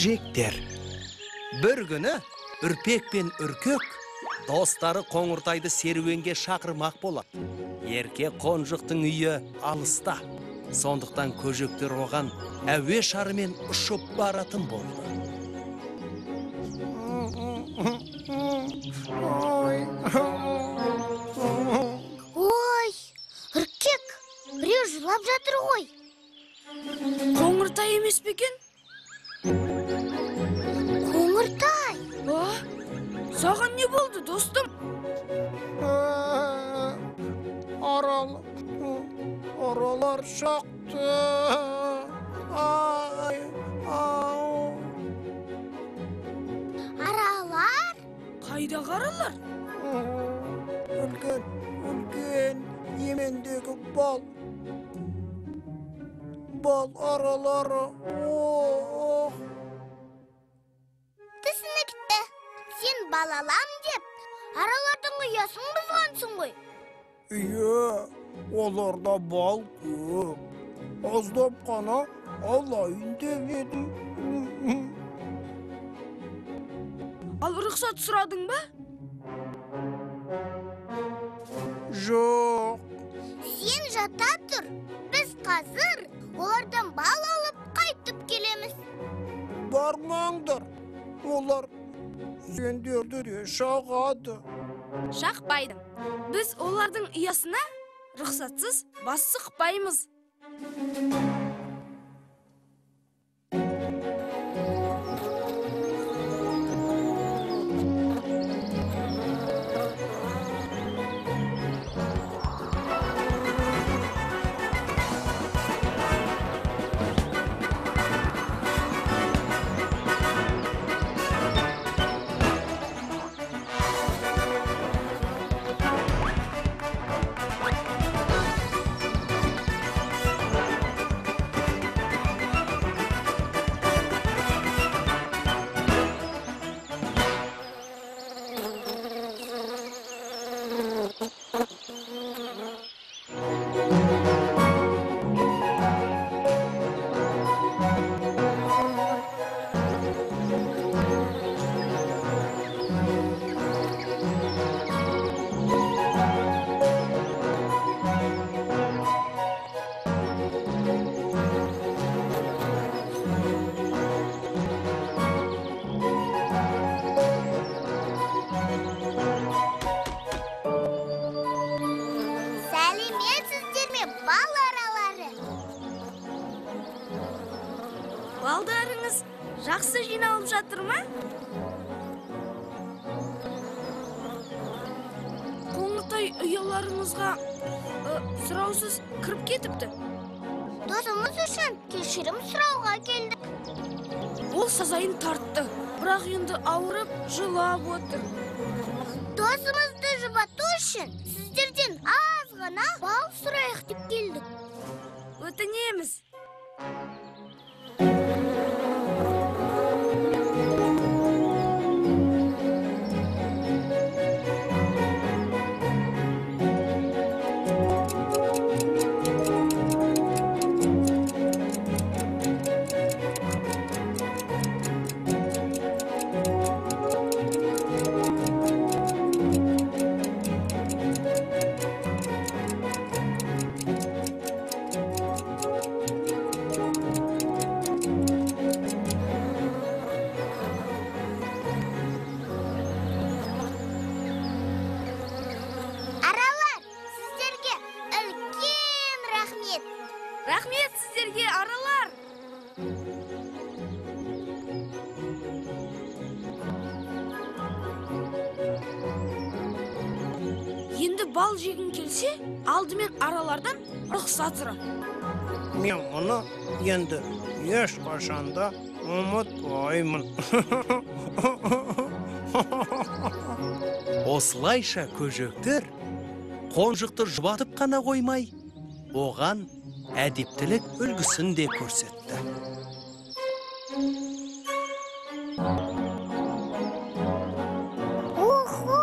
Көжектер. Бір күні Үрпек пен Үркек достары Қоңыртайды серуенге шақырмақ болады. Ерке қонжықтың үйі алыста. Сондықтан көжектер оған әуе шарымен ұшып баратын болды. Ой, Үркек, біреу жылап жатыр ғой. Қоңыртай емес пе екен? Қоңыртай! Саған не болды, достым? Аралар шақты. Ай, ау. Аралар? Қайдағы аралар? Үлкен, үлкен емендегі бал. Бал аралары. Ох. Түсінікті. Сен балалам деп аралардың ұясын бұзғансың ғой. Иә, оларда бал көп. Аздап қана алайын деп едім. Ал рұқсат сұрадың ба? Жоқ. Сен жата тұр. Біз қазір олардан бал алып қайтып келеміз. Бармаңдар. Олар сендерді де шағады. Шақпайды. Біз олардың ұясына рұқсатсыз бас сұқпаймыз. Балдарыңыз жақсы жиналып жатыр ма? Қоңыртай ұяларыңызға сұраусыз кіріп кетіпті. Досымыз үшін кешірім сұрауға келдік. Ол сазайын тартты, бірақ енді ауырып жылап отыр. Досымызды жұбату үшін сіздерден аз ғана бал сұрайық деп келдік. Өтінеміз. Рахмет сіздерге, аралар! Енді бал жегің келсе, алдымен аралардан рұқсат сұра. Мен мұны енді ешқашанда ұмытпаймын. Осылайша көжектер қонжықты жұбатып қана қоймай, оған әдептілік үлгісін де көрсетті. Охо!